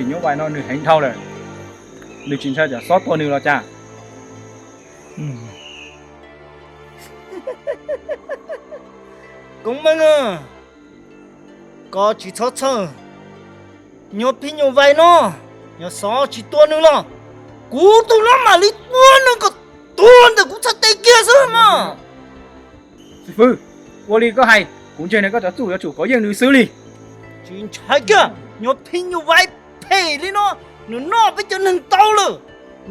Nyuj Vais no nws heev dhau lawm, nws tsis ntshai tsam xob tua nws los cas? Koob Meej, koj tsis txhob txhawj. Nyuag phim nyuj vais no, yog xov tsis tua nws los kuv tus no mam li tua nws kom tuag ntawm kuv txhais tes kiag xwb mas. Xib fwb, ua li koj hais, kuv ntseeg koj cov txuj yuav tsum kov yeej nws xwb li. Tsis ntshai kiag, nyuag phim nyuj vais phem li no, nws noj peb cov neeg tau lawm.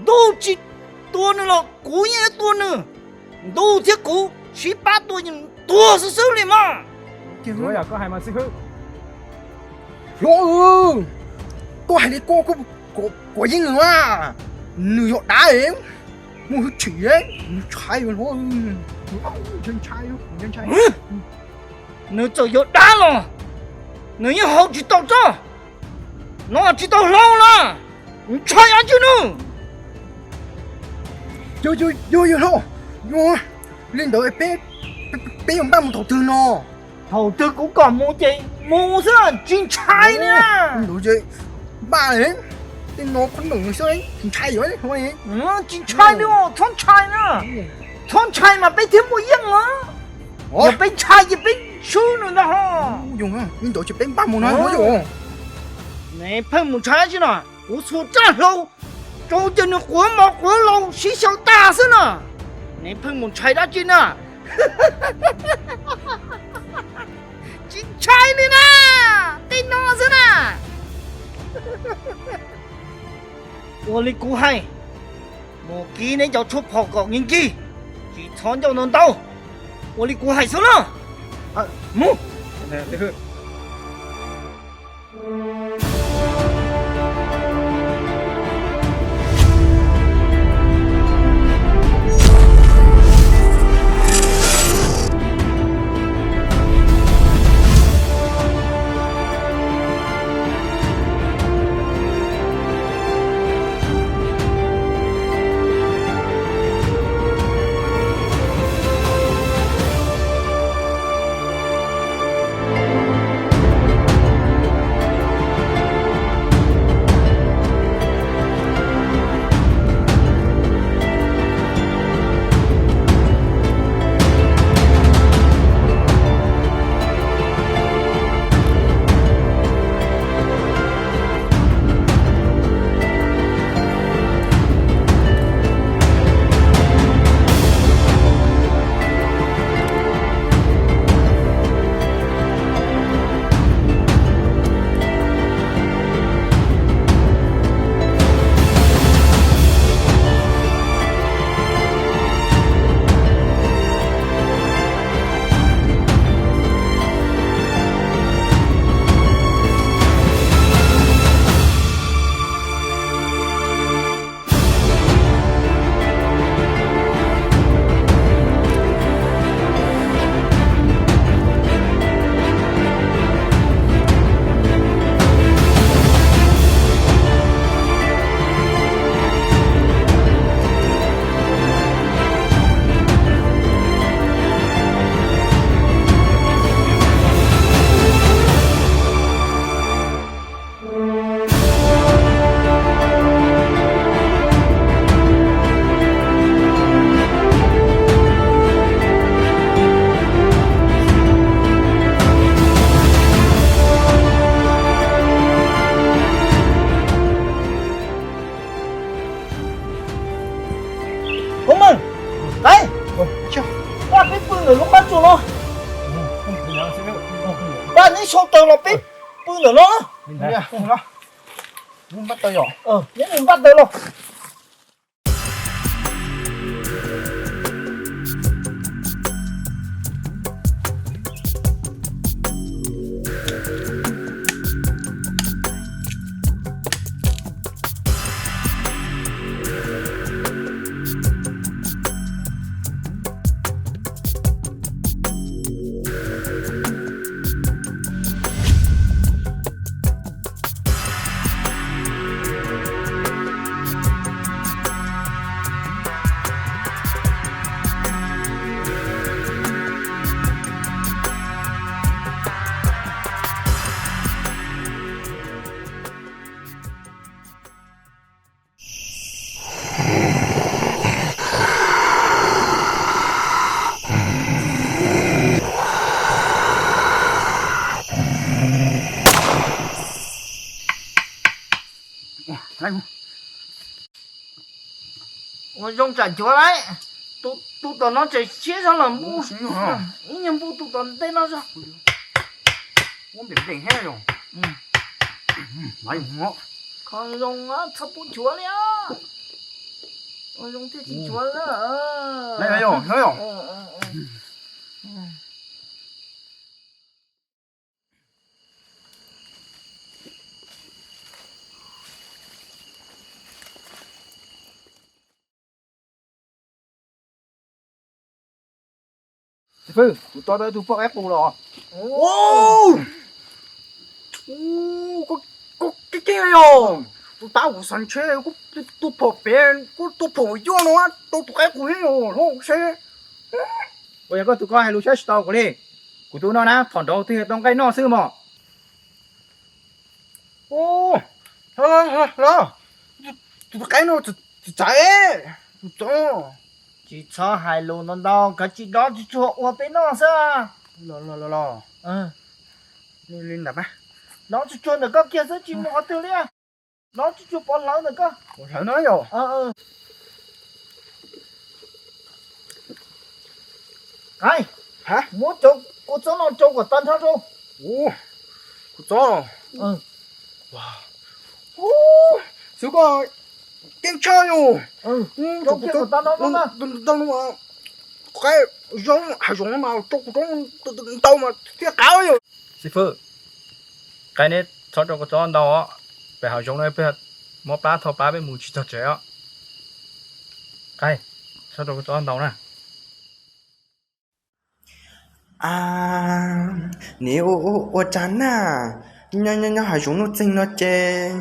Ntuj tsis tua nws los kuv yeej yuav tua nws. Ntuj thiab kuv sib pab tua yeej tuag xwb xwb li mas. Yog koj hais mas xib fwb. Hlob, koj hais li koj, kov yeej nws mas, nws yog dab, muaj hwj chim, nws ntshai hlob. Nws txawm yog dab los nws yeej haus tsis tau tsob, noj tsis tau hlau na, ntshai dab tsi nws. Yog, yog hlob, li ntawd peb yuav npaj mus thaum twg no? Thaum twg kuv kom mus ces mus xwb, tsis ntshai li. Npaj, tej no khob noom xwb, tsis ntshai li. Tsis ntshai li, txhob ntshai na. Txhob ntshai mas peb thiaj muaj yeej os. Yog peb ntshai ces peb swb nws ntag ho. Li ntawd ces peb npaj mus no. Neb pheej mus ntshai dab tsi no? Kuv txhua raj hlau rau ces nws quav mov quav laus sib xyaw tag xwb na. Neb pheej mus ntshai dab tsi na? Tsis ntshai li na, tej no xwb na. Ua li kuv hais, mus kib neb cov tshuaj phom kom nkig nkig, tsis txhob ncauj ntau ntau. Ua li kuv hais xwb na. Mus. Koob Meej, pab peb pw ntawm lub qab tsuas no. Pab neb sau taws los peb pw ntawm no. Neb mus npaj taws los. Ua zoo tsam cuav lawm. Tus tom no tseem siab zog los npuj, ib nyuag npuj tus tom ntej no zog. Kho zoo txhob pub cuav li. Ua zoo thiaj tsis cuav. Xib fwb, kuv tau tau tus poj qaib qus los. Koj keej keej yog tus tab kuv xav ntshe kuj tus phom pem kuj tus phom yuaj no tau tus qaib qus thiab yog hlob seb. Ua yog koj tus koj hais lus saib tsis tau kuv li. Kuv tus no na phom nraud twg tau nqaij noj xwb mog. Los, tus qaib no txawv, tus txawv. Tsis txhob hais lus ntau ntau, kav tsij dob tsuag tsuag ua peb noj xwb. Los, li ntawd mas dob tsuag tsuag ntawm koj kiag xwb, tsis mus qhov twg li. Dob tsuag tsuag pov hlawv ntawm koj. Pov hlawv no yog. Qaib, muab cov kua txob no rau kom tag nrho rau. Kua txob. Xwb koj keej tshaj yus. Rau kiag kom tag nrho no na. Qaib zoo hav zoov mas rau kuv rau ntau mas thiaj qab yus. Xib fwb, qaib neb txhob rau kua txob ntau os. Pem hav zoov no peb mob plab tho plab peb mus tsis txog tsev os. Qaib, txhob rau kua txob ntau na. Niam ua cas na, nyob nyob hav zoov nuj txeeg no ces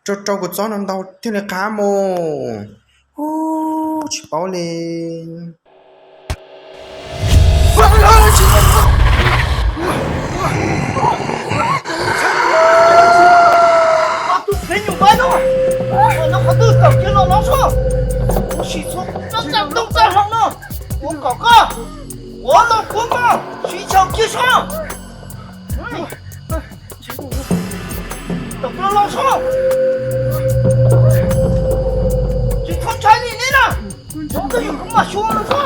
rau rau kua txob no ntau thiaj li qab mus. Ub, tsis paub li. Tus phem nyuam npab no, no qhov twg tawm kiag los no tso. Kuv sim txhua txaj txaj ntoo txaj hlau no, kuv kom koj, kuv los kuv koj sim xyaum kiag tso. Tawm plaws los tso. Tsis txhob ntshai li neb na. Txhob twj ywm kuv mam xyuas los tso.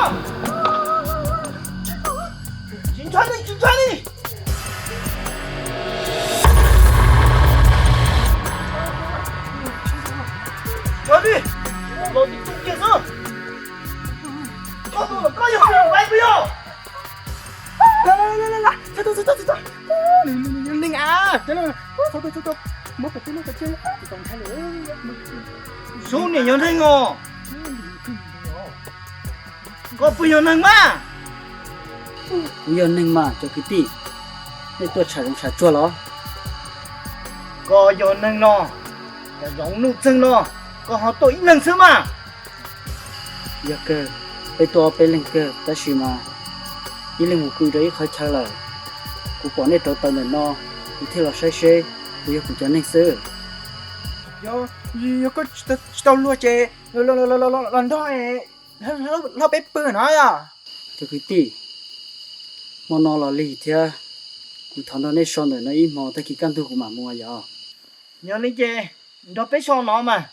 Tsis ntshai li, tsis ntshai li. Ntshai li, los tib tug kiag xwb. Koj tus koj yog tus hlais puas yog? Txhob txhob txhob txhob, neeg a, txhob txhob txhob, muab pem teb no pem tseg, tsis tau ntshai li. Zoo niam yog neeg os. Koj puas yog neeg mas? Kuv yog neeg mas cov kwv tij, nej tuaj tsham zoov tsham tsuag los? Koj yog neeg los, cov zoov nuj txeeg los, koj ho tuaj ib leeg xwb mas. Yog kawg, peb tuaj ob peb leeg kawg tab sis mas ib leeg mus pw rau ib qhov chaw lawm. Kuv pom nej rauv taws ntawm no, kuv thiaj los saib seb puas yog kuv cov neeg xwb. Yog koj tsis tau luag ces los nrog hlob peb pw no yom. Cov kwv tij, hmo no los lig thiab, kuv thov nrog nej so ntawm no ib hmo, tag kis kaj ntug kuv mam mus yom. Yog li ces nrog peb so no mas.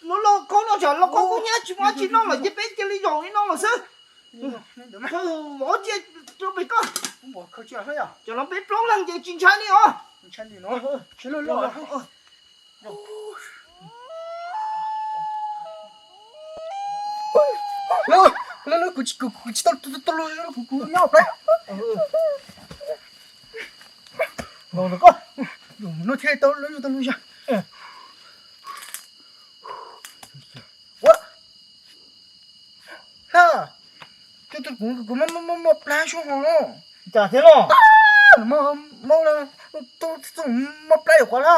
Lub lauj kaub no tsam lauj kaub kub hnyiab tsis muaj dab tsi noj lawm ces peb cia li zaum li no lawm xwb. Vov cia rau pem koj. Cov no peb plaub leeg ces tsis ntshai li os. Kuv tsis tau luag, kuv nyob plab. No thiaj tau luag, tau luag zog. Kuv muaj plab suab hos no. Cas thiab los? Muaj plab yuav qhuav na.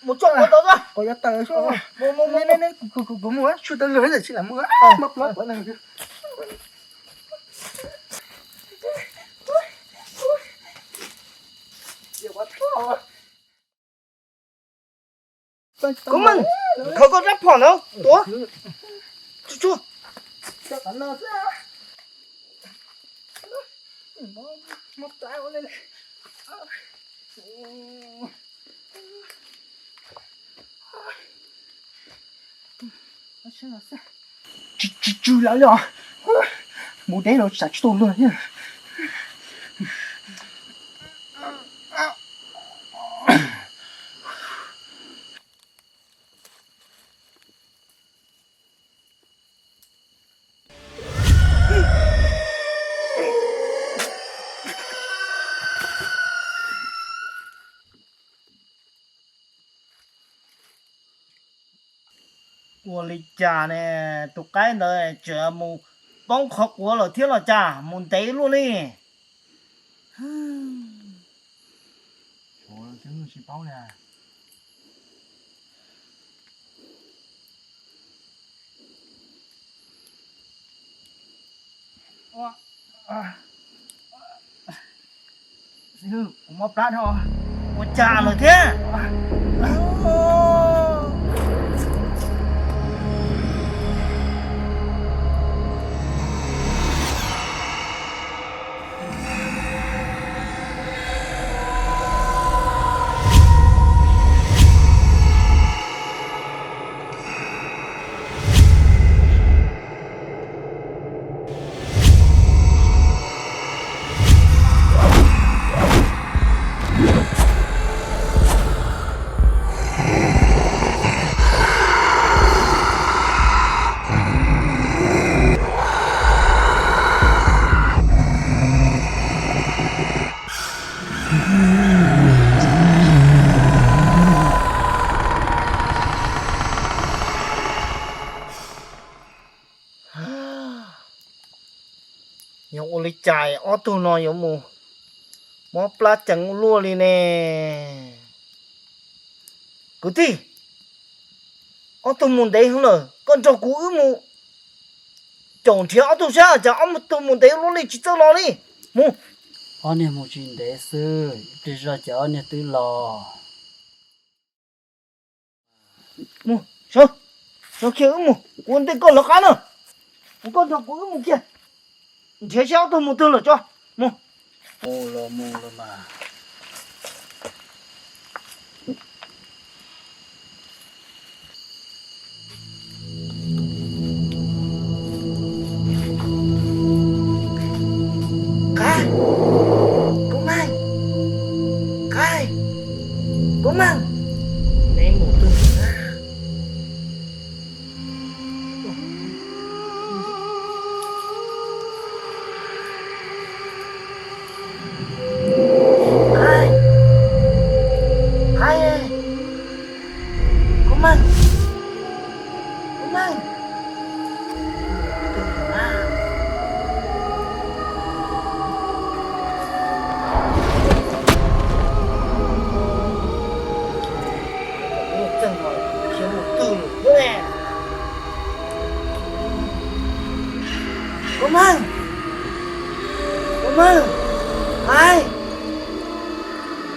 Mus tso qhov tau, qhov yuav tawm suab. Kuv mus, kuv mus, tshuav tau luag ntawm tsis lam mus, muaj plab qhuav na. Koob Meej, khaws koj rab phom ntawd tuav. Tsuag tsuag. Tsis, tsis tsw lawm li os. Mus deb los tsam tsis tau luag thiab. Ua li cas ne, tus qaib ntawd tseem mus poob qhov quav lawm thiab los cas, mus ntev luaj li. Ua cas lawm thiab? Yog ua li cas ob tug no yuav mus mob plab ceev ua luaj li ne? Kwv tij, ob tug mus ntev heev lawm, koj nrog kuv wb mus caum nrhiav ob tug saib cas ob tug mus ntev ua luaj li tsis txawj los li. Mus. Ob niag mus tsis ntev xwb, ib pliag zoj ces ob niag twb los. Mus, sawv, sawv kiag wb mus, kuv ntej koj lawv qab na. Mus, koj nrog kuv wb mus kiag, nrhiav saib ob tug mus twg lawm tso. Mus. Mus los mus los mas. Qaib, Kub Meej, Qaib, Kub Meej, neb mus twg na? Qaib, Qaib, Kub Meej, Kub Meej. Kub Meej, Kub Meej, Qaib,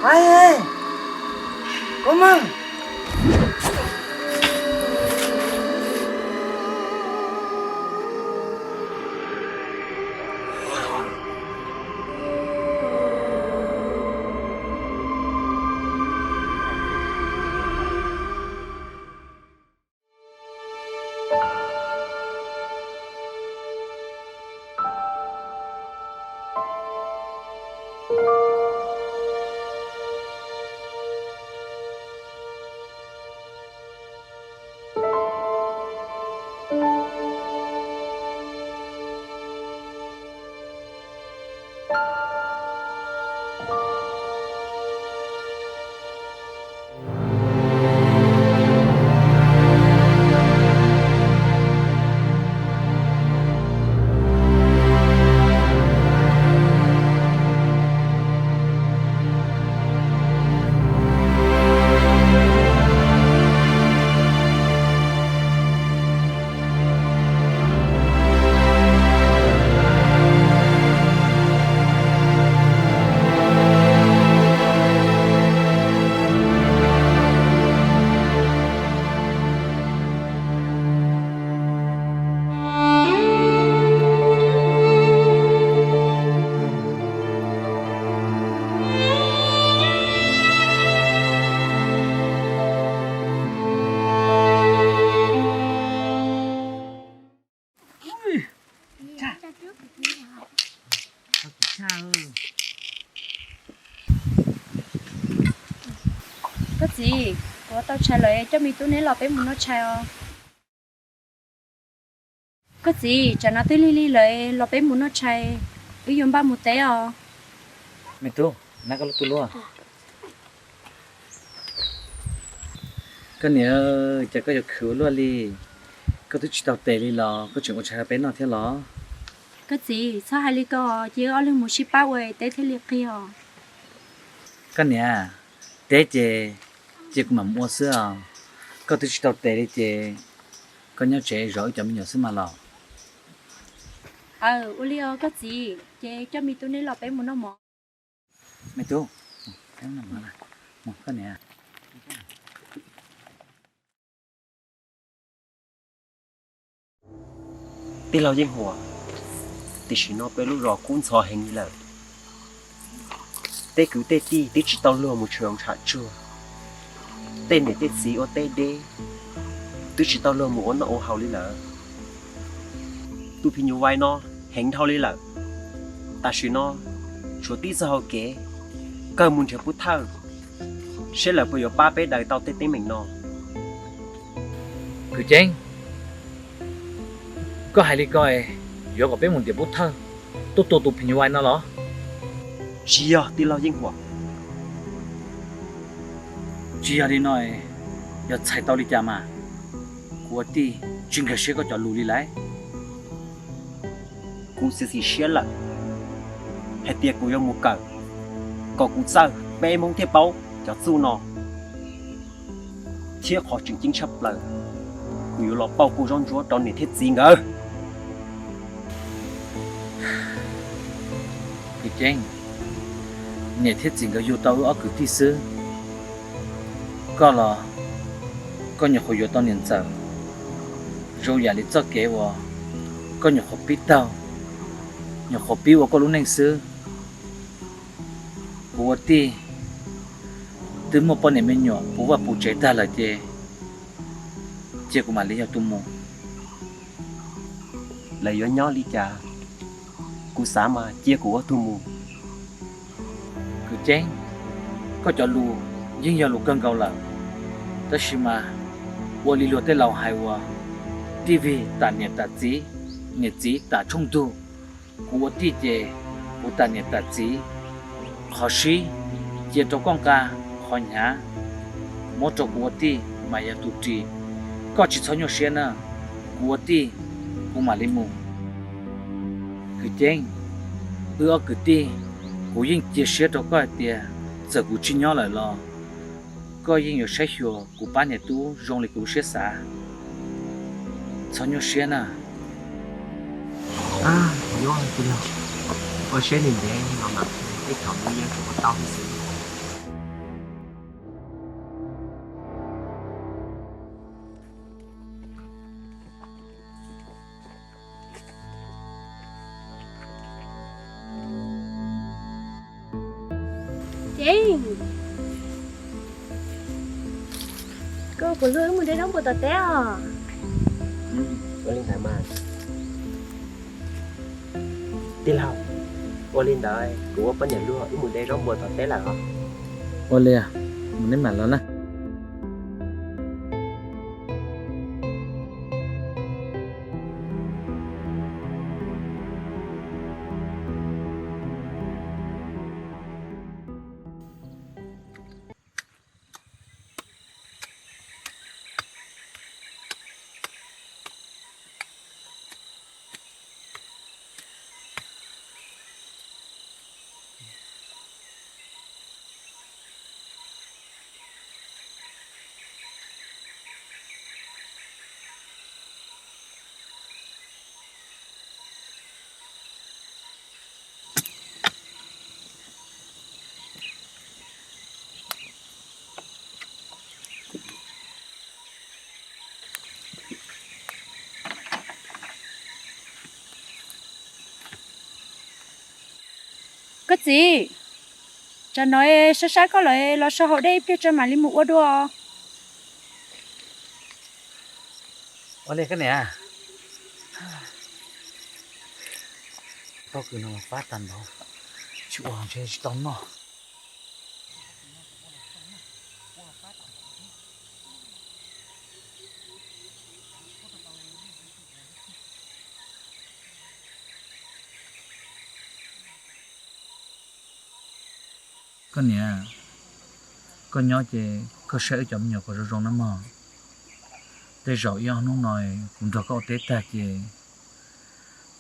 Qaib, Kub Meej. Tshais lawm, coj me tub neb los peb mus noj tshais os. Koj txiv, tsam no twb lig lig lawm, los peb mus noj tshais, wb yuav npaj mus teb os. Me tub, nab koj lub tub luaj. Koj niam, cas koj yuav khwv ua luaj li? Koj twb tsis tau tes li los koj tseem ua tshais rau peb noj thiab los? Koj txiv, txhob hais li ko, cia wb ob leeg mus sib pab ua teb thiaj li qig os. Koj niam, teb ces cia kuv mam mus ua xwb os. Koj twb tsis tau tes li ces koj nyob tsev zov wb cov me nyuam xwb mas los. Aw, ua li os koj txiv, ces coj me tub neb los peb mus noj mov. Me tub, koj niam. Tij laug Yeej Huam, tam sim no peb lub zos kub ntxhov heev li lawm. Tej kwv tej tij twb tsis tau luag mus tshwm tsham tsuag, tej niam tej txiv ua teb deb twb tsis tau luag mus ua noj ua haus li lawm. Tus phim nyuj vais no heev dhau li lawm. Tam sim no tshuav tib txoj hau kev kawg mus nrhiav pov thawj, seb lawv puas yuav pab peb daws tau tej teeb meem no. Kwv Ceeb, koj hais li ko es yuav kom peb mus nrhiav pov thawj tuaj tua tus phim nyuj vais no los? Tsis yog, tij laug Yeej Huam. Tsis yog li no es yog txhais tau li cas mas kuv ua tij tsis nkag siab koj cov lus li lauj. Kuv txiav txim siab lawm hais tias kuv yuav mus kawm kom kuv txawj peb Hmoob thiaj paub cov txuj no, thiab qhov tseem ceeb tshaj plaws, kuv yuav los pauj kuj zaub ntsuab rau niam thiab txiv nkawd. Kwv Ceeb, niam thiab txiv nkawd yug tau wb ob kwv tij xwb, koj los koj nyuam qhuav yuav tau niam ntxawm zoo yam li txoj kev uas koj nyuam qhuav pib taug, nyuam qhuav pib ua koj lub neej xwb. Kuv ua tij twb muaj poj niam me nyuam puv vaj puv tsev tag lawm ces cia kuv mam li yog tus mus. Lawv yuav nyob li cas, kuv xav mas cia kuv ua tus mus. Kwv Ceeb, koj cov lus yeej yog lus kawg nkaus lawm, tab sis mas ua li luag tej laus hais uas tij vig tam niam tam txiv, niam txiv tam tshooj ntug. Kuv ua tij ces kuv tam niam tam txiv, qhov sib cia rau koj nqa, qhov hnyav muab rau kuv ua tij mas yog tus ris. Koj tsis txhob nyuaj siab na, kuv ua tij kuv mam li mus. Kwv Ceeb, wb ob kwv tij, kuv yeej cia siab rau koj hais tias txawm kuv tsis nyob lawm los koj yeej yuav saib xyuas kuv pab niam tub zoo li kuv lub siab xav. Txhob nyuaj siab na. Nyuaj tij laug, ua siab ntev ntev no mam ib thaum ua yeeb tsuas ua tau xwb. Ceeb, koj puas luag wb mus de zaub npua tom teb os? Ua li ntawd mas. Tij laug, ua li ntawd kuv ua poj niam luag wb mus de zaub npua tom teb lawm os. Ua li, mus neb mam los na. Koj txiv, tsam no sab sab koj lawm, los so haus dej ib pliag tso mam li mus ua dua. Ua li koj niam, pob kws no los pab tag npaum, tsis ua ntshe tsis tau noj. Koj niam, koj nyob ces koj saib wb cov me nyuam kom zoo zoo nawb mog. Tej zaum ib ob hnub no kuv nrog koj ua teb tag ces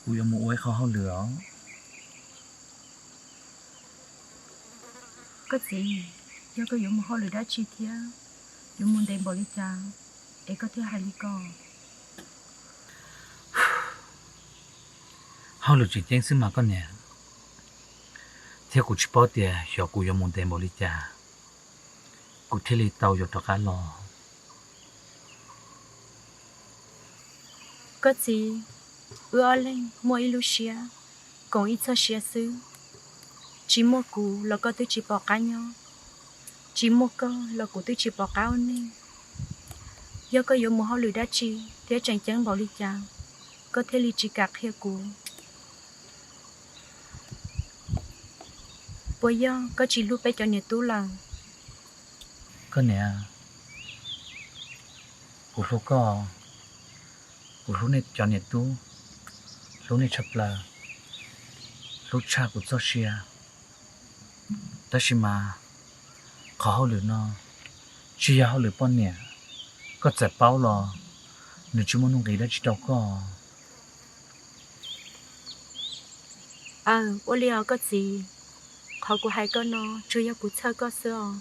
kuv yuav mus ua ib qho hauj lwm os. Koj txiv, yog koj yuav mus hauj lwm dab tsi thiab yuav mus ntev npaum li cas es koj thiaj hais li ko? Hauj lwm tseem ceeb xwb mas koj niam, thiab kuv tsis paub tias xyov kuv yuav mus ntev npaum li cas kuv thiaj li tau yuav rov qab los. Koj txiv, wb ob leeg muaj ib lub siab koom ib txoj sia xwb. Tsis muaj kuv los koj twb tsis pom qab nyob, tsis muaj koj los kuv twb tsis pom qab ua neej. Yog koj yuav mus hauj lwm dab tsi thiab tseem ceeb npaum li cas, koj thiaj li tsis kam qhia kuv? Puas yog koj tsis hlub peb cov niam tub lawm? Koj niam, kuv hlub koj, kuv hlub nej cov niam tub, hlub nej tshaj plaws, hlub tshaj kuv txoj sia. Tab sis mas qhov hauj lwm no tsis yog hauj lwm poj niam, koj txawm paub los nws tsis muaj nuj nqis dab tsi rau koj. Aw, ua li os koj txiv, qhov kuv hais koj no tsuas yog kuv txhawj koj xwb os.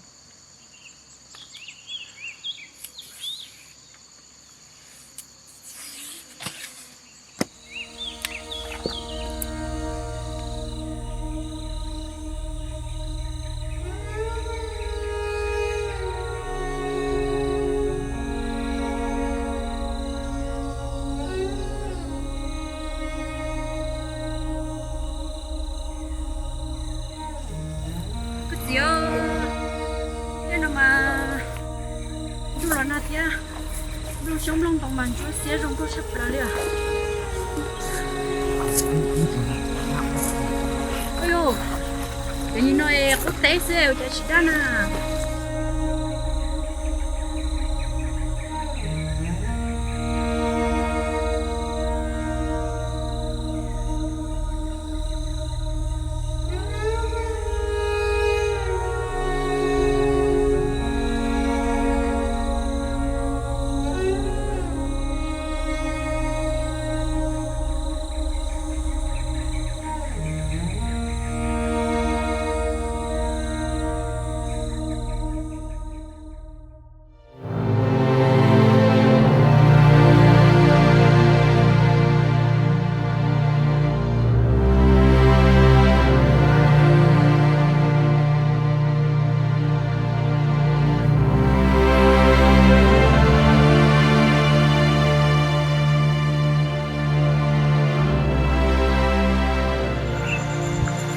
Koj txiv, tej no mas ntuj los nag thiab, nplooj xyoob nplooj ntoo mas ntsuab xiab zoo nkauj tshaj plaws li os. Ua, cov niag no es qub teb xwb ua cas tsis dab na.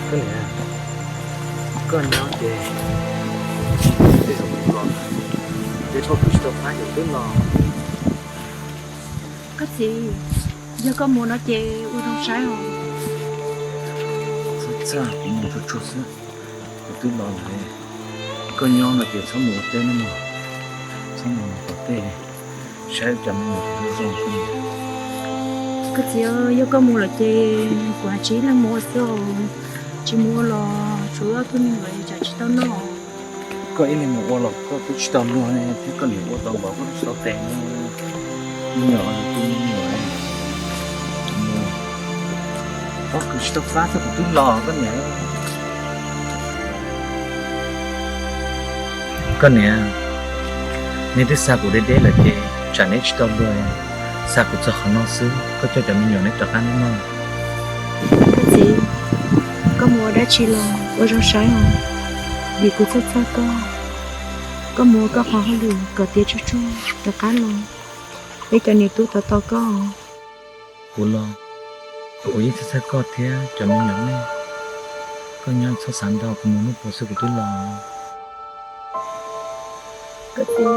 Koj niam, koj nyob ces tsis tau tej zaum kuv los, ces thaum kuv tsis tau pab ces twb los. Koj txiv, yog koj mus no ces ua zoo saib os. Txhob txhawj, kuv mus tsuag tsuag xwb, kuv twb los lawm. Koj nyob no ces txhob mus ua teb nawb mog, txhob mus tom tej, saib cov me nyuam zoo zoo. Koj txiv, yog koj mus lawm ces kuv hais tsis ib leeg mus ua xwb os, tsis mus ua los tshuav ob tug me nyuam tsam tsis tau noj. Koj ib leeg mus ua los koj twb tsis tau luag ne, thiab koj niam ua tau npaum koj twb tsis tau tes ne. Me nyuam, tus me nyuam, koj kwv tsis tau fab txog kuv twb los koj niam. Koj niam, neb twb xa kuv deb deb lawm ces tsam neb tsis tau luag, xa kuv txog qhov no xwb, koj coj cov me nyuam neb rov qab nawb mog. Koj txiv, koj mus ua dab tsi los ua zoo saib os, vim kuv txhawj txhawj koj. Koj mus ua koj qhov hauj lwm kom tiav tsuag tsuag rov qab los, peb cov niam tub tos tos koj. Kuv los, kuv yeej txhawj txhawj koj thiab cov me nyuam ne. Koj nyob txhob xav ntau, kuv mus hnub puav xwb kuv twb los. Koj txiv,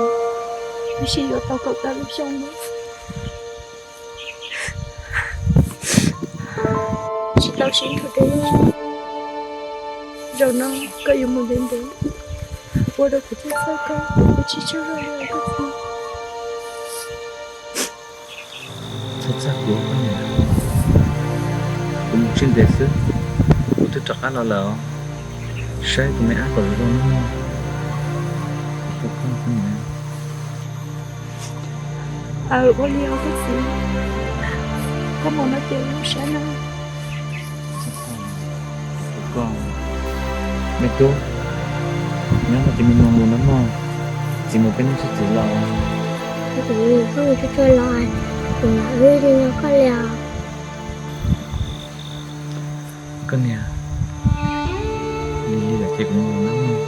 wb sib yuav tau kaum tawm lub xyoo no, tsis tau sib nrug deb. Zaum no koj yuav mus ntev ntev, ua rau kuv txhawj txhawj koj, kuv tsis tsaug zog li os koj txiv. Txhob txhawj kuv, kuv mus tsis ntev xwb, kuv twb rov qab los lawm os. Saib tus me ab kom zoo zoo nawb mog. Ua li os koj txiv, koj mus no ces mus saib na. Koj, me tub, nyob no ces me mus mus nawb mog, txiv mus peb hnub xwb txiv los. Koj mus tsuag tsuag los, kuv mam wb li no koj li os. Koj niam, lim li lawm ces kuv mus nawb mog.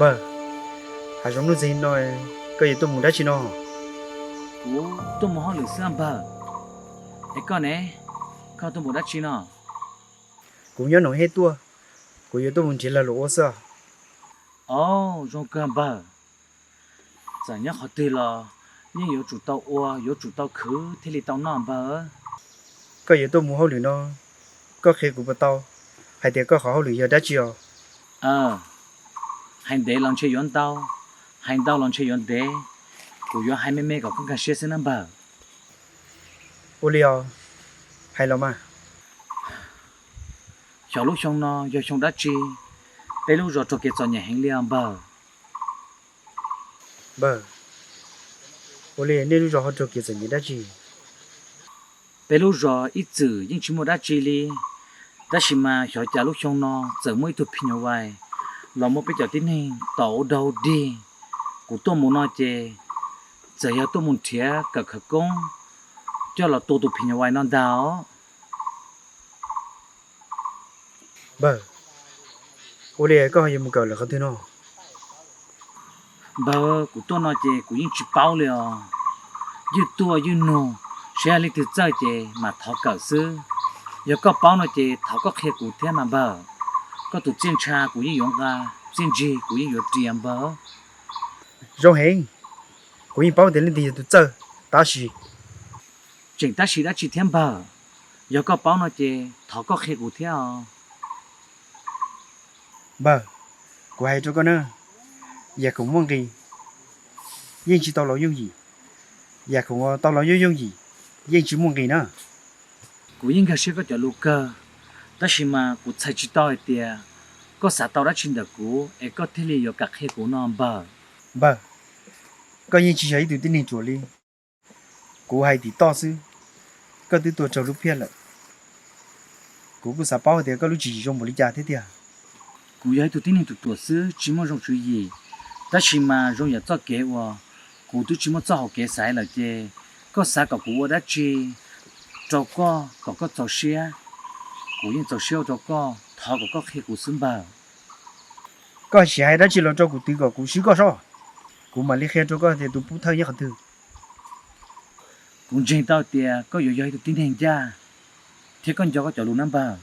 Npawg, hav zoov nuj txeeg no, koj yuav tuaj mus dab tsi no? Kuv tuaj mus hauj lwm xwb npawg. Es koj ne, koj tuaj mus dab tsi no? Kuv nyob Noom Hej tuaj, kuv yuav tuaj mus nrhiav lag luam ua xwb. Au, zoo kawg npawg. Txawm nyob qhov twg los yeej yuav tsum tau ua, yuav tsum tau khwv thiaj li tau noj npawg. Koj yuav tuaj mus hauj lwm no, koj qhia kuv puas tau hais tias koj qhov hauj lwm yog dab tsi os? Hais ntev los ntshe yuav ntau, hais ntau los ntshe yuav ntev. Kuv yuav hais me me kom koj nkag siab xwb na npawg. Ua li os, hais los mas. Xyov lub xyoo no yog xyoo dab tsi, peb lub zos raug kev txom nyem heev li os npawg. Npawg, ua li nej lub zos ho raug kev txom nyem dab tsi? Peb lub zos ib txwm yeej tsis muaj dab tsi li, tab sis mas xyov cas lub xyoo no txawm muaj ib tug phim nyuj vais los muab peb cov tib neeg tom ua dog ua dig. Kuv tuaj mus no ces txawm yog tuaj mus nrhiav kawm khawv koob coj los tua tus phim nyuj vais no ntag os. Npawg, ua li koj ho yuav mus kawm lawm qhov twg no? Npawg, kuv tuaj no ces kuv yeej tsis paub li os. Ywj tuaj ywj nug, saib yog leej twg txawj ces mam thov kawm xwb. Yog koj paub no ces thov koj qhia kuv thiab mas npawg. Koj tus txiaj ntsha kuv yeej yuav nqa, txiaj ntsig kuv yeej yuav ris npawg. Zoo heev, kuv yeej paub tias leej twg yog tus txawj, tab sis. Tseem tab sis dab tsi thiab npawg? Yog koj paub no ces thov koj qhia kuv thiab os. Npawg, kuv hais rau koj na, yam khoom muaj nqis yeej tsis tau los yooj yim, yam khoom uas tau los yooj yooj yim yeej tsis muaj nqis na. Kuv yeej nkag siab koj cov lus kawg, tab sis mas kuv txhais tsis tau hais tias koj xav tau dab tsi ntawm kuv es koj thiaj li yuav kam qhia kuv no npawg. Npawg, koj yeej tsis yog ib tug tib neeg ruam li. Kuv hais tim toj xwb, koj twb tuag raug lub phiaj lawm. Kuv kuj xav paub hais tias koj lub tswv yim zoo npaum li cas thiab tiag. Kuv yog ib tug tib neeg ruam ruam xwb tsis muaj zoo tswv yim, tab sis mas zoo yam txoj kev uas kuv twb tsis muaj txoj hau kev xaiv lawm ces koj xav kom kuv ua dab tsi rau koj kom koj txaus siab, kuv yeej txaus siab ua rau koj, thov kom koj qhia kuv xwb npawg. Koj sim hais dab tsi los rau kuv twv kom kuv swb koj sob, kuv mam li qhia rau koj tias tus pub thawj nyob qhov twg. Kuv ntseeg tau tias koj yuav yog ib tug tib neeg ncaj thiab koj nco koj cov lus na npawg.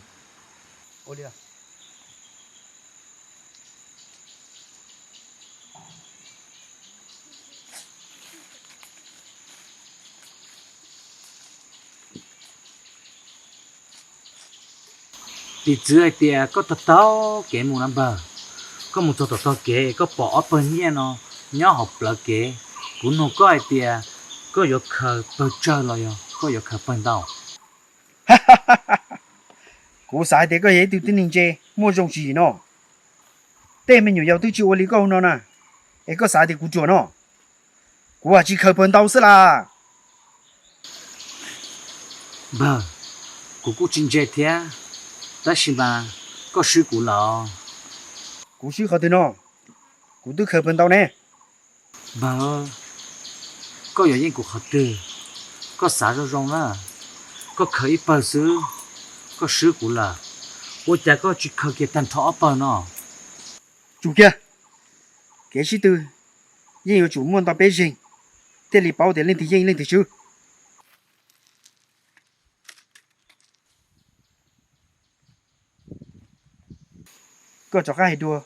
Piv txwv hais tias koj taug taug kev mus na npawg, koj mus txog tom tog kev koj pom ob pawg nyiaj no nyob hauv plawv kev, kuv nug koj hais tias koj yuav khaws pawg tsawg los yog koj yuav khaws pawg ntau? Kuv xav hais tias koj yog ib tug tib neeg ntse muaj zoo tswv yim no. Tej me nyuam yaus twb tsis ua li koj ua no na, es koj xav tias kuv ruam no? Kuv tsis khaws pawg ntau xwb las. Npawg, kuv kuj tsis ntse thiab, tab sis mas koj swb kuv lawm. Kuv swb qhov twg no? Kuv twb khaws pawg ntau ne. Npawg, koj yuav yeej kuv qhov twg? Koj xav zoo zoo na, koj khaws ib pawg xwb, koj swb kuv lawm, ua cas koj tsis khaws kiag tag nrho ob pawg no? Tsum kiag, kev sib tw yeej yuav tsum muaj ntau peb zeeg thiaj li paub tias leej twg yeej leej twg swb. Koj rov qab hais dua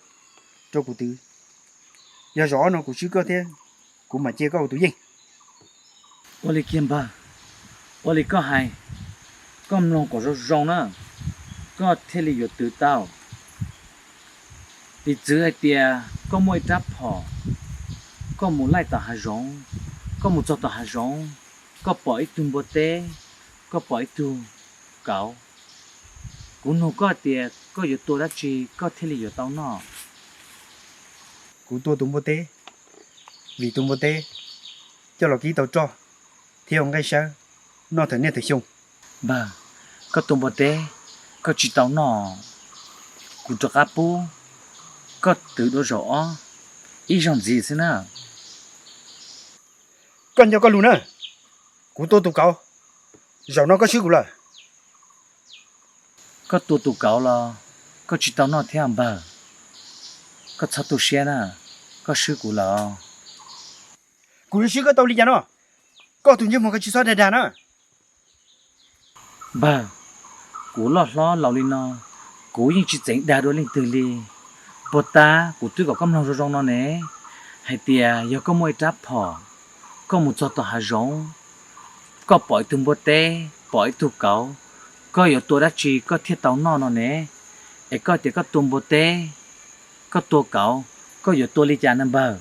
rau kuv twv, yog zaum ob no kuv swb koj thiab, kuv mam cia koj ua tus yeej. Ua li kiag npawg, ua li koj hais, koj mloog kom zoo zoo na, koj thiaj li yuav twv tau. Piv txwv hais tias koj muaj ib rab phom, koj mus laij tom hav zoov, koj mus txog tom hav zoov, koj pom ib tug npua teb, koj pom ib tug kauv, kuv nug koj tias koj yuav tua dab tsi koj thiaj li yuav tau noj? Kuv tua tus npua teb, vim tus npua teb coj los kib tau roj thiab ua nqaij sawb noj thaum niaj thaum xyoo. Npawg, koj tua npua teb koj tsis tau noj, kuv rov qab pub koj twv dua zaum ob ib zaug ntxiv xwb na. Koj nco koj lus na, kuv tua tus kauv, zaum no koj swb kuv lawm. Koj tua tus kauv los koj tsis tau noj thiab npawg, koj txhob tu siab na, koj swb kuv lawm. Kuv yuav swb koj tau li cas no? Koj tus ntsej muag koj tsis txhob dag dag na. Npawg, kuv loj hlob laus li no, kuv yeej tsis txeev dag dua leej twg li. Puag ta kuv twb kom koj mloog zoo zoo no ne, hais tias yog koj muaj ib rab phom, koj mus txog tom hav zoov, koj pom ib tug npua teb, pom ib tug kauv, koj yuav tua dab tsi koj thiaj tau noj no ne? Es koj tias koj tua npua teb, koj tua kauv, koj yuav tua li cas na npawg?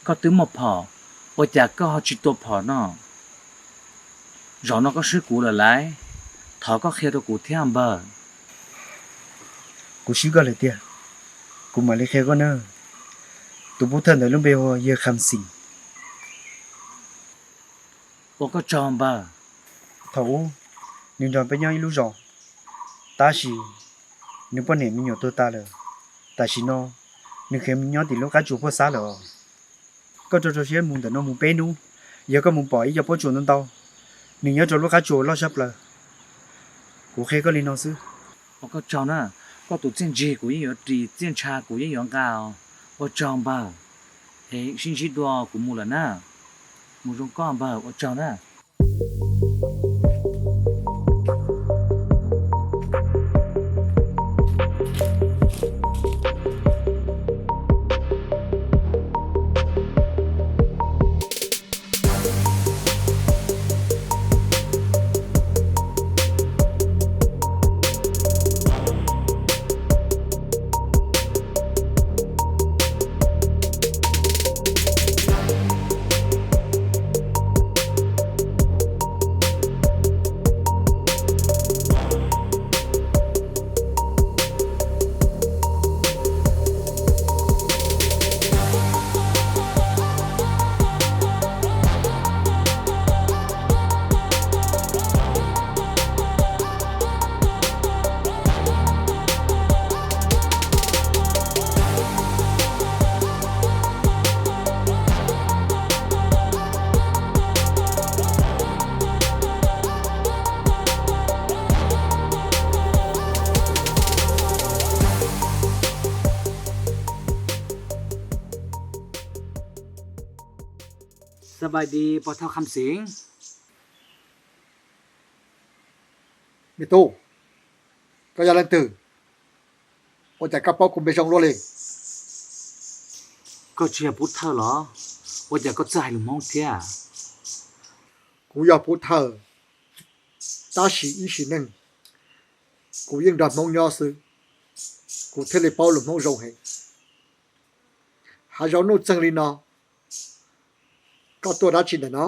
Koj twb muaj phom, ua cas koj ho tsis tua phom no? Zaum no koj swb kuv lawm lauj, thov koj qhia rau kuv thiab npawg. Kuv swb koj lawm tiag, kuv mam li qhia koj na. Tus pov thawj ntawd lub npe hu ua Yawg Kham Xim. Ua koj tsaug npawg. Thaum ub nws nrog peb nyob ib lub zos, tab sis nws poj niam me nyuam tuag tas lawm. Tam sim no nws khiav mus nyob tim lub qab tsuas puag xab lawm os. Koj rau rau siab mus ntawm no mus peb hnub, yog koj mus pom ib co pob tsuas ntau ntau, nws nyob rau lub qab tsuas loj sab plaws. Kuv qhia koj li no xwb. Ua koj tsaug na, koj tus txiaj ntsig kuv yeej yuav ris, txiaj ntsha kuv yeej yuav nqa os. Ua tsaug npawg, es sib ntsib dua, kuv mus lawm na. Mus zoo koj npawg, ua tsaug na. Xab npais di pog thawj Kham Xeem. Me tub, koj yog leej twg? Ua cas koj paub kuv npe zoo luaj li? Koj tsis yog Pub Thawj los? Ua cas koj txawj hais lus Hmoob thiab? Kuv yog Pub Thawj, tab sis ib sim neej kuv yeej nrog Hmoob nyob xwb, kuv thiaj li paub lus Hmoob zoo heev. Hav zoov nuj txeeg li no, koj tuaj dab tsi ntawm no?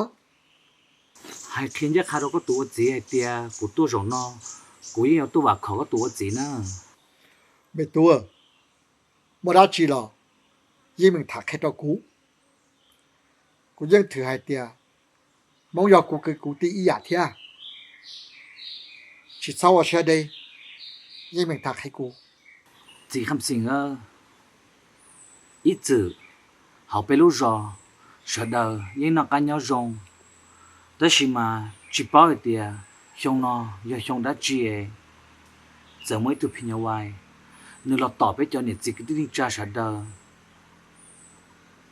Hais qhia ncaj qha rau koj tus ua txiv hais tias kuv tuaj zaum no, kuv yeej yuav tuaj vam khom koj tus ua txiv na. Me tub, muaj dab tsi los yeej meem tham qhia rau kuv. Kuv yeej thwm hais tias Hmoob yog kuv kwv kuv tij ib yam thiab. Tsis txhob ua siab deb, yeej meem tham qhia kuv. Txiv Kham Xeem, ib txwm hauv peb lub zos sawv daws yeej noj qab nyob zoo, tab sis mas tsis paub hais tias xyoo no yog xyoo dab tsi, txawm muaj ib tug phim nyuj vais nws los tom peb cov niam txiv kwv tij neej tsa sawv daws.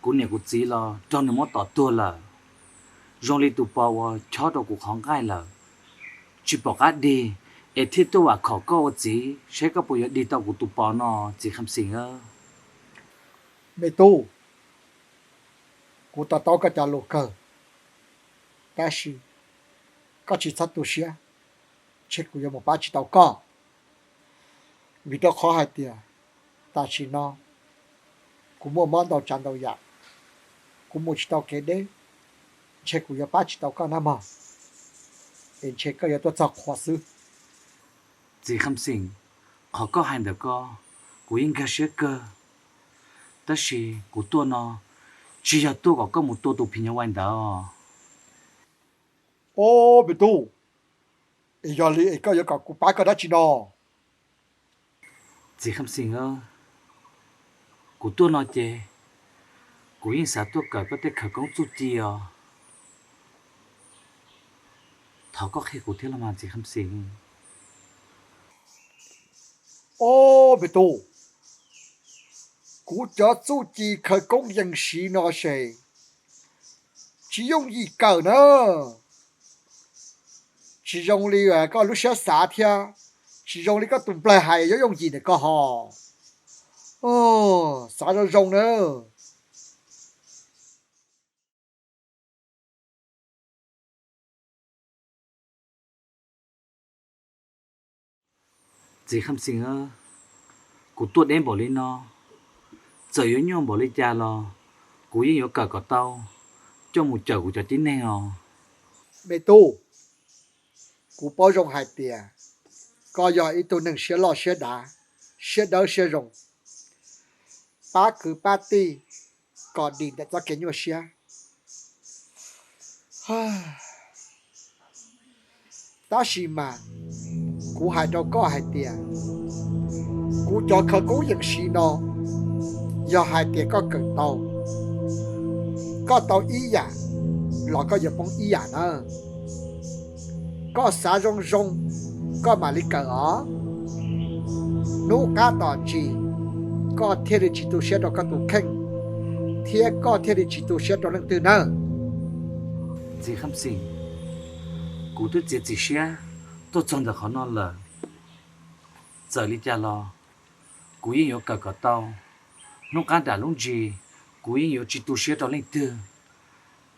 Kuv niam kuv txiv los raug nws muab tom tuag lawm, zoo li tus pos uas chob rau kuv qhov nqaij lawm. Tsis pom qab dig, es thiaj tuaj vam khom koj ua txiv saib koj puas yuav dig tau kuv tus pos no, txiv Kham Xeem. Me tub, kuv to taub koj cov lus kawg, tab sis koj tsis txhob tu siab, ntshe kuv yuav mus pab tsis tau koj. Vim rau qhov hais tias tam sim no kuv muaj mob ntau tsav ntau yam, kuv mus tsis tau kev deb, ntshe kuv yuav pab tsis tau koj nab mog, es ntshe koj yuav tuaj txog qhua xwb. Txiv Kham Xeem, qhov koj hais ntawm ko kuv yeej nkag siab kawg, tab sis kuv tuaj no tsis yog tuaj kom koj mus tua tus phim nyuj vais ntawd. Ob, me tub, es yog li es koj yuav kom kuv pab koj dab tsi no? Txiv Kham Xeem, kuv tuaj no ces kuv yeej xav tuaj kawm koj tej khawv koob txuj ci os. Thov koj qhia kuv thiab los mas txiv Kham Xeem. Ob, me tub, kuv cov txuj ci khawv koob yees siv no ces tsis yooj yim kawm na. Tsis zoo li koj lub siab xav thiab tsis zoo li koj tus nplaig hais yuav yooj yim ntawm koj hos. Xav zoo zoo na. Txiv Kham Xeem, kuv tuaj deb npaum li no, txawm yuav nyuaj npaum li cas los kuv yeej yuav kawm kom tau coj mus cawm kuv cov tib neeg os. Me tub, kuv paub zoo hais tias koj yog ib tug neeg siab loj siab dav, siab dawb siab zoo, pab kwv pab tij kom dim ntawm txoj kev nyuaj siab. Tab sis mas kuv hais rau koj hais tias kuv cov khawv koob yees siv no, yog hais tias koj kawm tau, koj tau ib yam los koj yuav poob ib yam na. Koj xav zoo zoo, koj mam li kawm os. Hnub qab tom ntsis koj thiaj li tsis tu siab rau koj tus kheej, thiab koj thiaj li tsis tu siab rau leej twg nawb. Txiv Kham Xeem, kuv twb txiav txim siab tuaj txog ntawm qhov no lawm. Txawm li cas los kuv yeej yuav kawm kom tau. Hnub qab nram lub ntsis kuv yeej yuav tsis tu siab rau leej twg,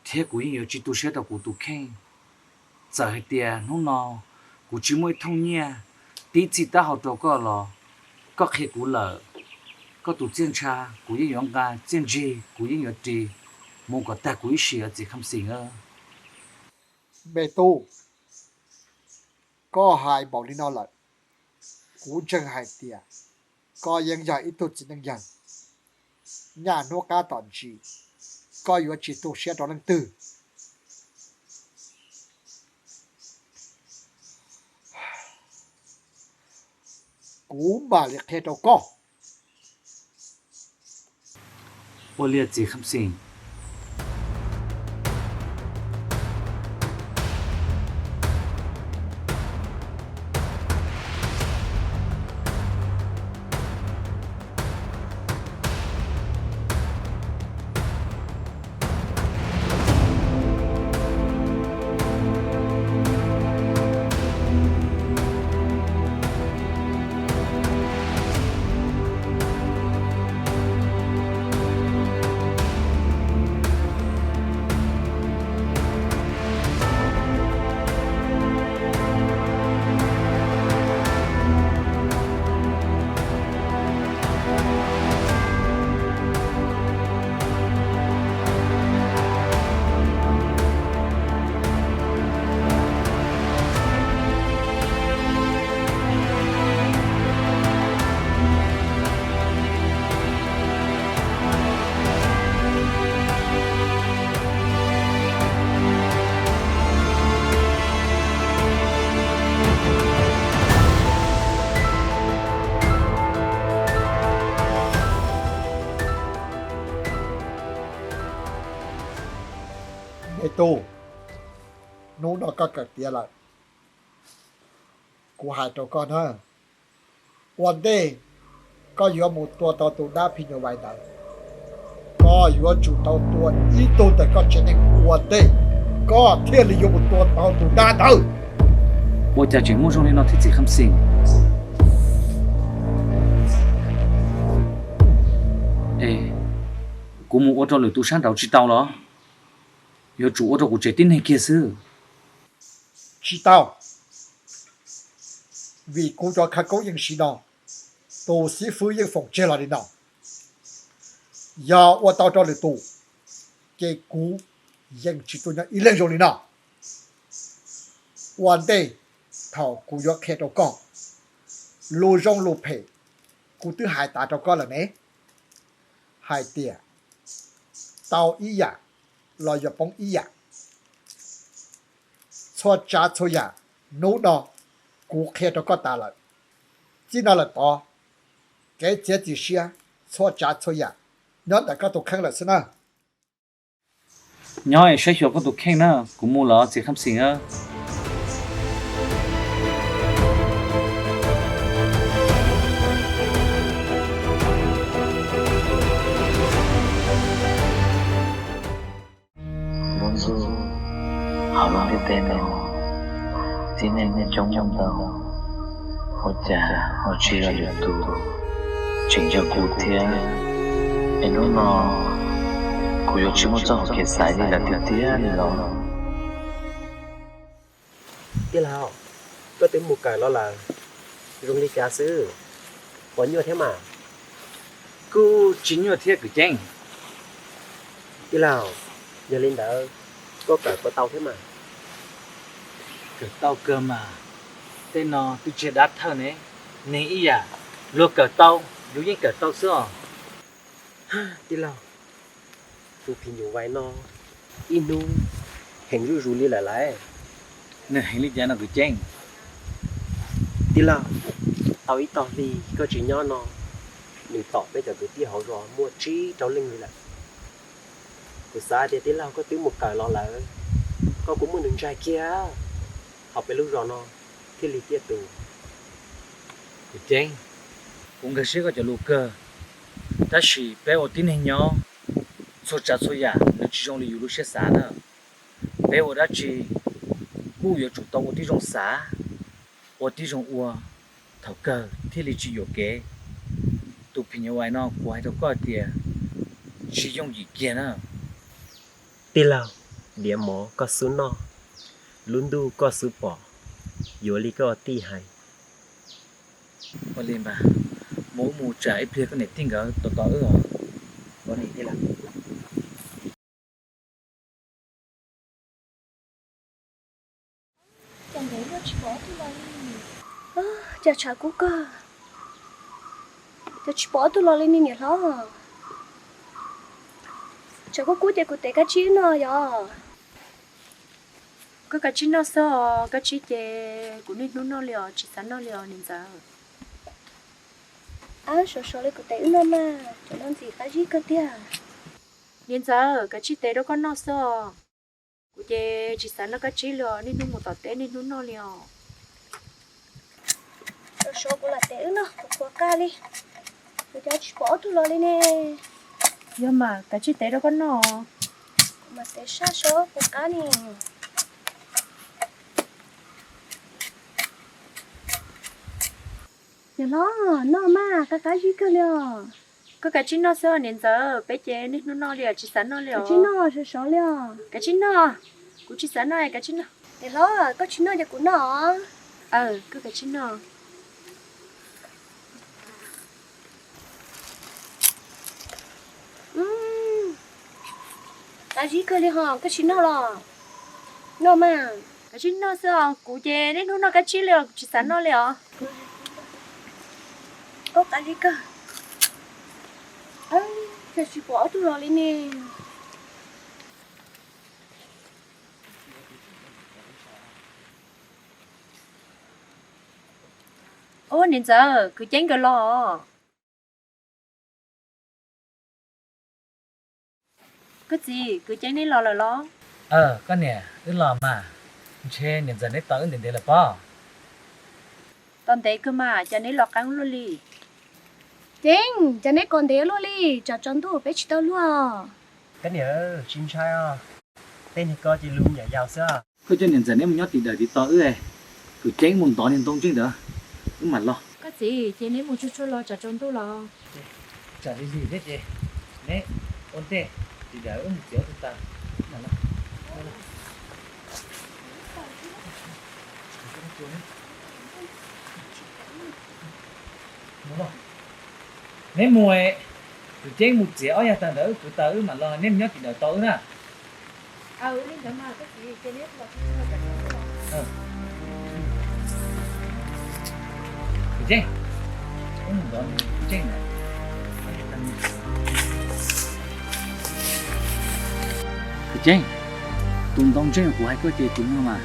thiab kuv yeej yuav tsis tu siab rau kuv tus kheej. Txawm hais tias hnub no kuv tsis muaj ib thooj nyiaj tib txhij taub hau rau koj los koj qhia kuv lawm, koj tus txiaj ntsha kuv yeej yuav nqa, txiaj ntsig kuv yeej yuav ris mus kom tag kuv ib sim os txiv Kham Xeem. Me tub, koj hais npaum li no lawm, kuv ntseeg hais tias koj yeej yog ib tug txiv neej yawg. Nyaj hnub qab tom ntsis koj yuav tsis tu siab rau leej twg. Kuv mam li qhia rau koj. Ua li txiv Kham Xeem. Me tub, hnub no koj kawm tiav lawm, kuv hais rau koj na, ua ntej koj yuav mus tua tau tus dab phim nyuj vais ntawd, koj yuav tsum tau tua ib tug ntawm koj tsev neeg ua ntej, koj thiaj li yuav mus tua tau tus dab ntawd. Ua cas tseem muaj zoo li no thiab txiv Kham Xeem? Es kuv mus ua rau lwm tus sab nraud tsis tau los? Yuav tsum ua rau kuv tsev tib neeg kiag xwb. Tsis tau, vim kuv cov khawv koob yeej siv no, tus xib fwb yeej foom tseg los li no. Yog ua tau rau lwm tus, ces kuv yeej tsis tuaj nyob ib leeg zoo li no. Ua ntej thaum kuv yuav qhia rau koj, lus zoo lus phem kuv twb hais tas rau koj lawm ne, hais tias tau ib yam los yog poob ib yam. Txhua tsav txhua yam hnub no kuv qhia rau koj tas lawm. Txij no lawm tod, kev txiav txim siab txhua tsav txhua yam nyob ntawm koj tus kheej lawm xwb na. Nyob es saib xyuas koj tus kheej na, kuv mus lawm txiv Kham Xeem. Lub ntuj hauv lub ntiaj teb no, tib neeg coob coob ntau, ua cas ho tsis yog lwm tus, tseem yog kuv thiab. Es hnub no kuv yuav tsis muaj txoj hau kev xaiv li lawm tiag tiag li los? Tij laug, koj twb mus kawm los lawm, zoo li cas xwb? Puas nyuaj thiab mas? Kuj tsis nyuaj thiab kwv Ceeb. Tij laug, yog li ntawd koj kawm puas tau thiab mas? Kawm tau kawg mas, tej no twb tsis yog dab thawj ne, neeg ib yam, luag kawm tau, yus yeej kawm tau xwb os. Tij laug, tus phim nyuj vais no ib hnub heev zuj zus li lawm lauj. Nws heev li cas no kwv Ceeb? Tij laug, tau ib tog hli koj tsis nyob no, nws tom peb cov kwv tij hauv zos muaj tsib rau leej li lawm. Kuv xav tias tij laug koj twb mus kawm los lawm, koj kuj muaj nws ntshai kiag, ho peb lub zos no thiaj li tiaj tus. Kwv Ceeb, kuv nkag siab koj cov lus kawg, tab sis peb ua tib neeg nyob, txhua tsav txhua yam nws tsis zoo li yus lub siab xav na. Peb ua dab tsi kuj yuav tsum tau ua tib zoo xav, ua tib zoo ua, thaum kawg thiaj li tsis yuam kev. Tus phim nyuj vais no kuv hais rau koj tias tsis yooj yim kiag na. Tij laug, diav mov koj xub noj, lub ntuj koj xub pom, yuav li koj tij hais. Ua li mas, mus mus tsam ib pliag koj niam tij nkawd tos tos wb os. Ua li tij laug. Cas tshav kub kawg, cas tsis pom ob tug los li ne niam hlob? Tshav kub kub ces kuv tev kab tsib wb noj yom. Koj kab tsib noj xwb os, kab tsib ces kuv niaj hnub noj li os, tsis xav noj li os niam ntxawm. Ab, sov sov li kuv tev wb noj mas, cov no ntxim qab zib kawg tiag. Niam ntxawm, kab tsib tev rau koj noj xwb os. Kuv ces tsis xav noj kab tsib li os, niaj hnub mus tom teb niaj hnub noj li os. Sov sov kuv lam tev wb noj, kuv qhuav qab li. Kuv cas tsis pom ob tug los li ne. Yog mas, kab tsib tev rau koj noj. Kuv mam tev sab sov qhuav qab ni. Niam hlob, noj mas, qab qab zib kawg li os. Koj kab tsib noj xwb niam ntxawm, peb ces niaj hnub noj li os, tsis xav noj li os. Kab tsib noj, sov sov li os. Kab tsib noj, kuv tsis xav noj, kab tsib noj. Niam hlob, koj tsis noj ces kuv noj os. Aw, koj kab tsib noj. Qab zib kawg li ho, koj tsis noj los? Noj mas. Kab tsib noj xwb os, kuv ces niaj hnub noj kab tsib li os, kuv tsis xav noj li os. Koj qab zib kawg. Cas tsis pom ob tug los li ne. Ub, niam ntxawm, kwv Ceeb nkawd los os. Koj txiv, kwv Ceeb neb los lawm los? Koj niam, wb los mas. Ntshe niam ntxawm neb tos wb ntev ntev lawm pob. Tos ntev kawg mas, cas neb los qeeb luaj li? Ceeb, cas neb kos ntev luaj li, tsam tsaus ntuj peb tsis tau luag. Koj niam, tsis ntshai os, tej niag ko ces lus me nyuam yaus xwb. Koj coj niam ntxawm neb mus nyob tim dawm tim tos wb, kuv ceeb mus ntov niag ntoo ntseej ntawd, wb mam los. Koj txiv, ces neb mus tsuag tsuag los tsam tsaus ntuj los. Tsam li lig thiab ces neb ua ntej, tim dawm wb mus txiav tus taws. Neb mus, kuv ceeb mus txiav ob yag taws ntawd wb kwv taws wb mam los, neb mus nyob tim dawm tos wb na. Kwv Ceeb, tus ntoo ntseej kuv hais koj ces tus no mas.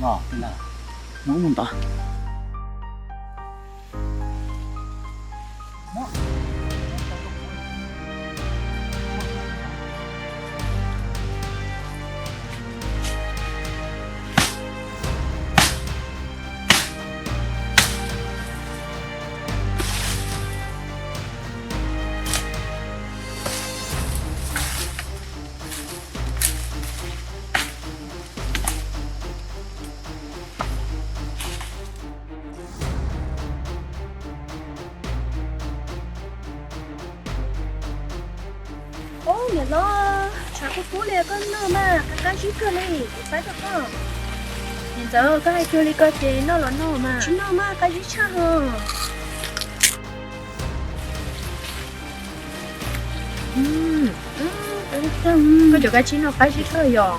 Los, mus mus ntov. Ub, niam hlob, tshav kub kub li koj noj mas qab qab zib kawg li, kuv pab rau koj. Niam ntxawm, koj hais cuag li ko ces noj los noj mas. Tsis noj mas qab zib tshaj ho. Koj cov kab tsib no qab zib kawg yom?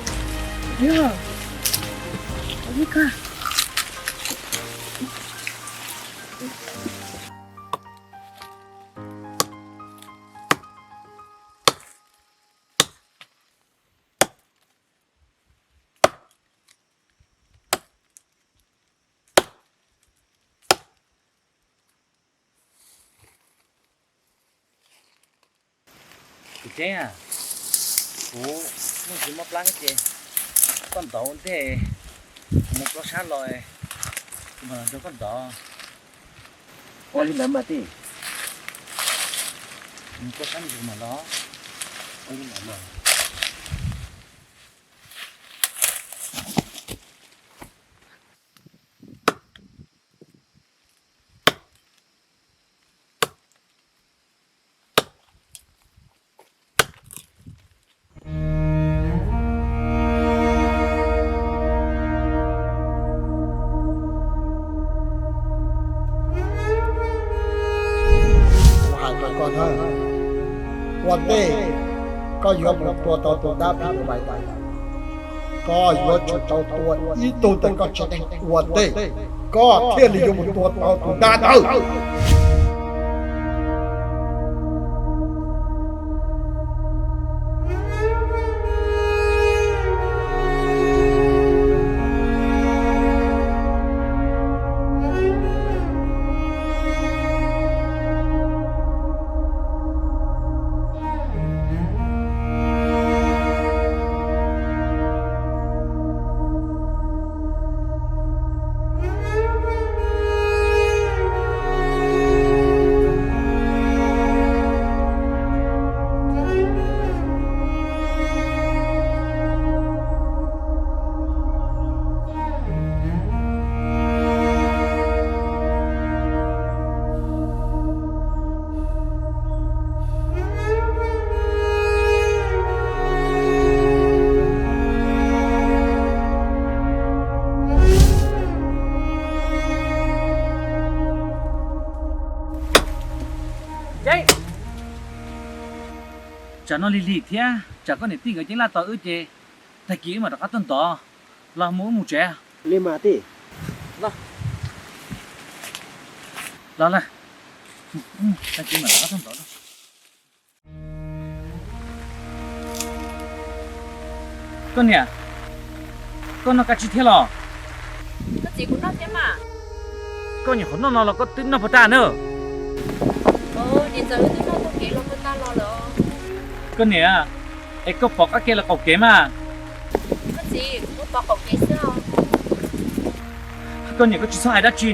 Yog, qab zib kawg. Kuv Ceeb, kuv muaj tsis muaj plab thiab ces koj ntov ua ntej, kuv mus plob sab los, kuv mam los nrog koj ntov. Ua li ntawd mas tij. Mus plob sab mus kuv mam los. Ua li ntawd mas. Kuv hais rau koj na, ua ntej koj yuav mus tua tau tus dab phim nyuj vais ntawd, koj yuav tsum tau tua ib tug ntawm koj tsev neeg ua ntej, koj thiaj li yuav mus tua tau tus dab ntawd. Ceeb, tsam no lig lig thiab tsam koj niam tij nkawd ceeb laj tos wb ces tag kis wb mam rov qab tuaj ntov. Los mus wb mus tsev. Li mas tij. Los, los lawm, tag kis mam rov qab tuaj ntov. Koj niam, koj noj kab tsib thiab los? Koj txiv, kuv noj thiab mas. Koj nyuam qhuav noj no los koj twb noj puas tag na? Niam ntxawm wb twb noj tau kev los puag ta los lawm. Koj niam, es koj pom qab kev los qaum kev mas? Koj txiv, kuv pom qaum kev xwb os. Koj niam, koj tsis txhob hais dab tsi,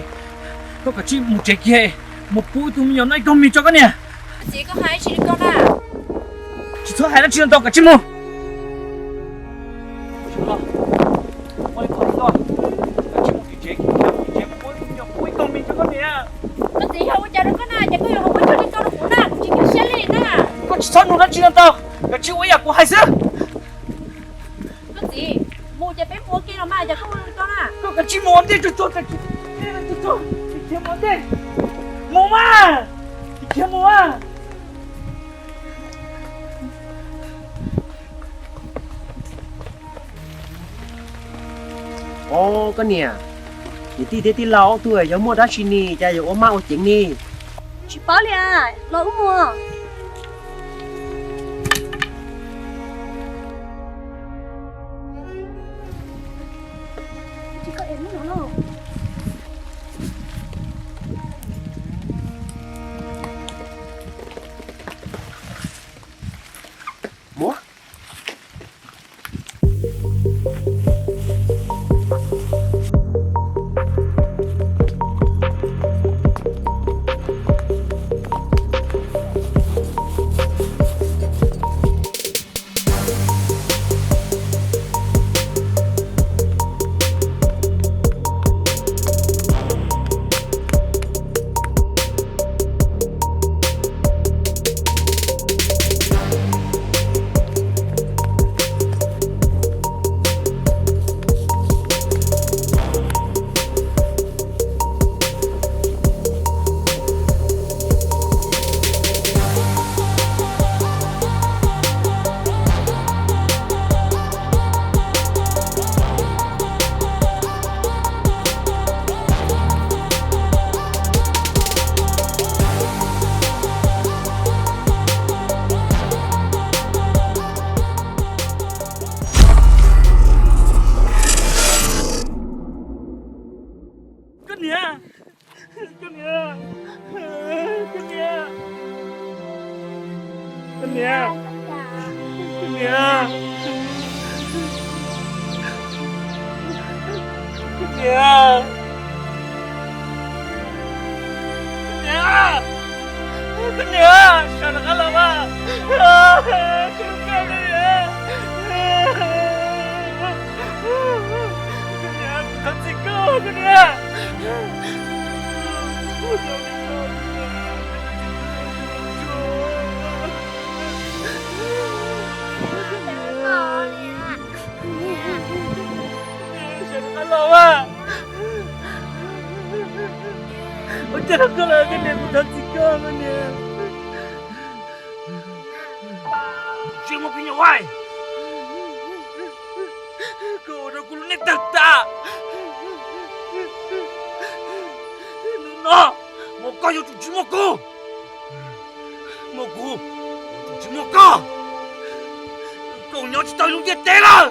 koj kav tsij mus tsev kiag, mus pub tus me nyuam no ib koog mis tso koj niam. Koj txiv, koj hais dab tsi li ko na? Tsis txhob hais dab tsi no ntau, kav tsij mus. Kav tsij mus tim tsev, mus tim tsev, mus pub tus me nyuam, pub ib koog mis tso koj niam. Koj txiv, yog ua cas rau koj na, ces koj yuav hais ua tsuag li ko rau kuv na, kuv tsis nkag siab li na. Koj tsis txhob nug dab tsi no ntau, kav tsij ua ib yam kuv hais xwb. Koj txiv, mus ces peb mus ua ke los mas, cas koj ua li ko na? Koj kav tsij mus ua ntej tsuag tsuag, kav tsij ua ntej tsuag tsuag, khiav mus ua ntej. Mus mas, khiav mus mas. Os, koj niam, niam tij thiab tij laug ob tug yog muaj dab tsi ni, cas yuav ua maj ua ceev ni? Tsis paub li as, los wb mus. Koj niam, koj niam, koj niam, koj niam, koj niam, koj niam, koj niam, koj niam, sawv rov qab los mas, koj lub koj niam, koj niam, kuv thov txim koj koj niam. Ua cas koj los, koj niam, kuv thov txim koj koj niam. Tsis muaj phim nyuj vais, koj ua rau kuv lub neej tawg tas. Hnub no mas koj yuav tsum tsis muaj kuv, muaj kuv yuav tsum tsis muaj koj, koj nyob tsis tau lub ntiaj teb lawm.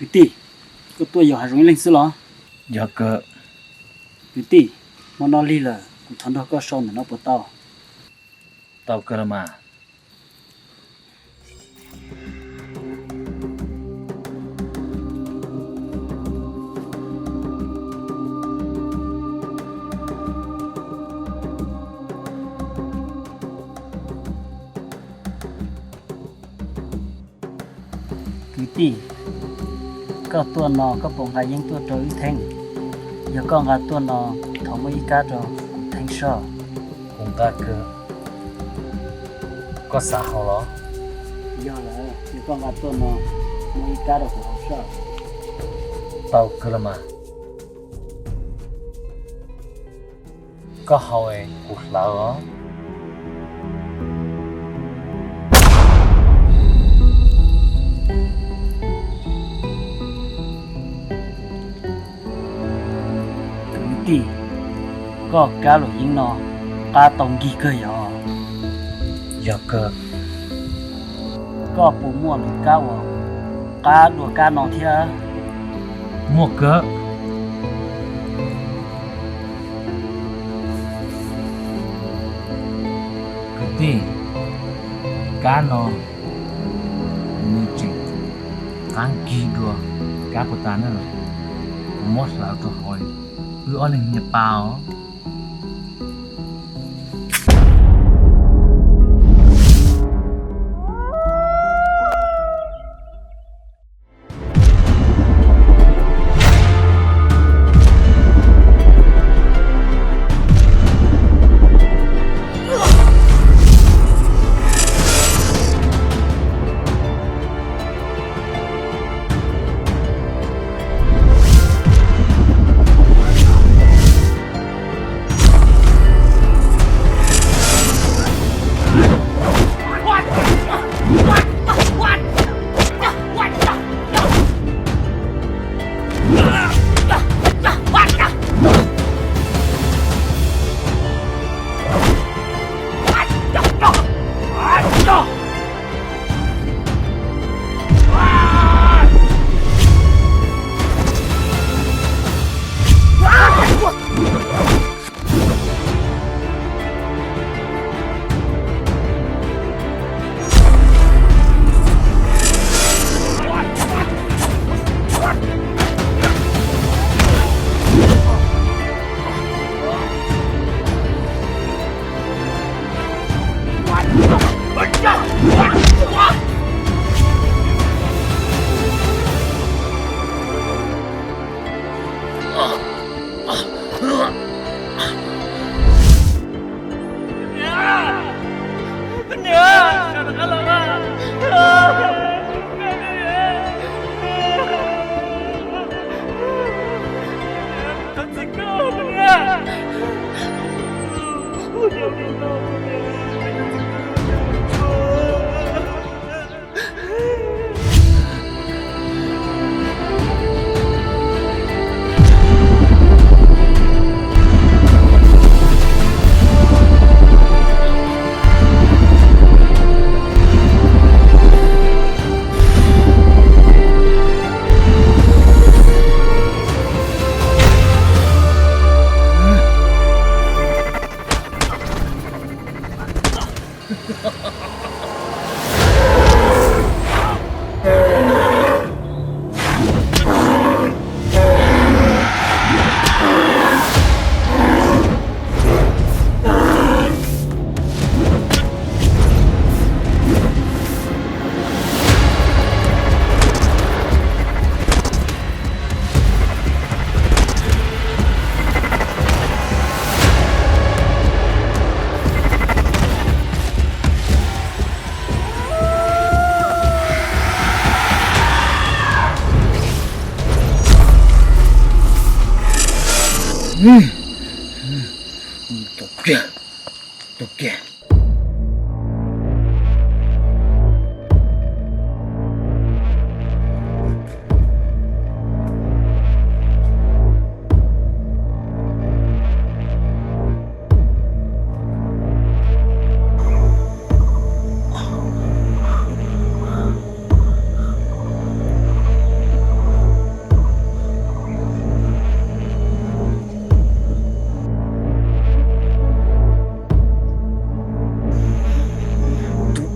Kwv tij, koj tuaj yos hav zoov ib leeg xwb los? Yog kawg. Kwv tij, hmo no lig lawm, kuv thov nrog koj so ntawm no puas tau? Tau kawg los mas. Kwv tij, koj tuaj no koj puas nqa yeeb tuaj rau wb theej? Yog koj nqa tuaj no, thov muab ib kab rau kuv theej soj. Kuv nqa kawg. Koj xav haus los? Yog lawm, yog koj nqa tuaj no, muab ib kab rau kuv haus soj. Tau kawg los mas. Koj haus es kuv hlawv os. Kwv tij, koj kab luam yeeb no qab tau nkig kawg yog? Yog kawg. Koj puas muaj lwm kab uas qab dua kab no thiab? Muaj kawg. Kwv tij, kab no nws tseem qab nkig dua kab puag ta na. Kuv muab hlawv rau hauv wb ob leeg nyias pa os. Tus kiag, tus kiag.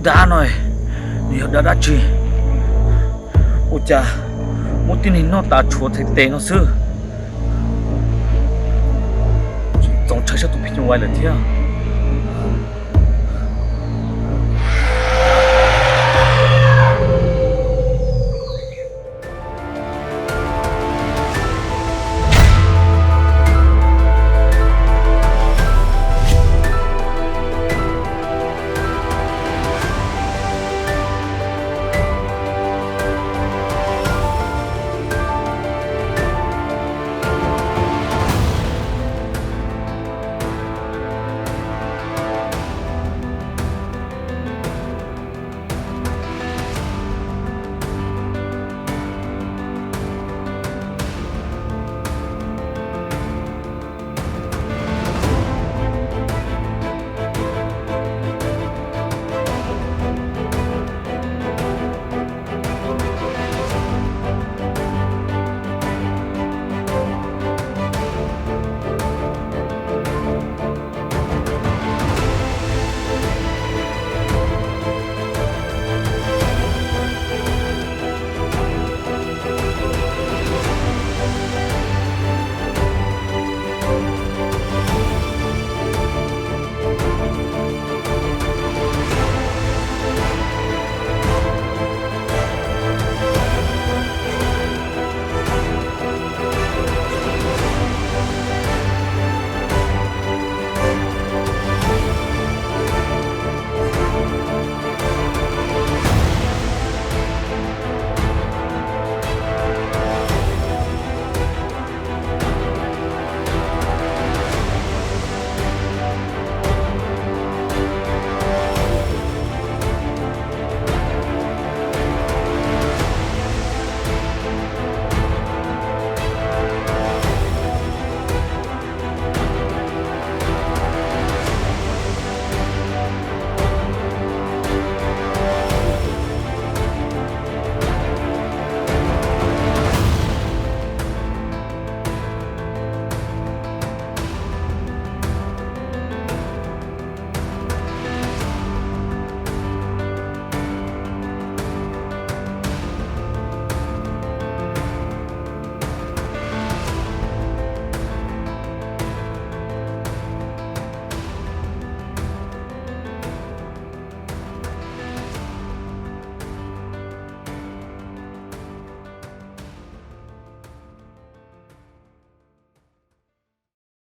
Dab no, nws yog dab dab tsi? Ua cas muab tib neeg noj tas tshuav txhais tes no xwb? Txaus ntshai sab tus phim nyuj vais lawm thiab.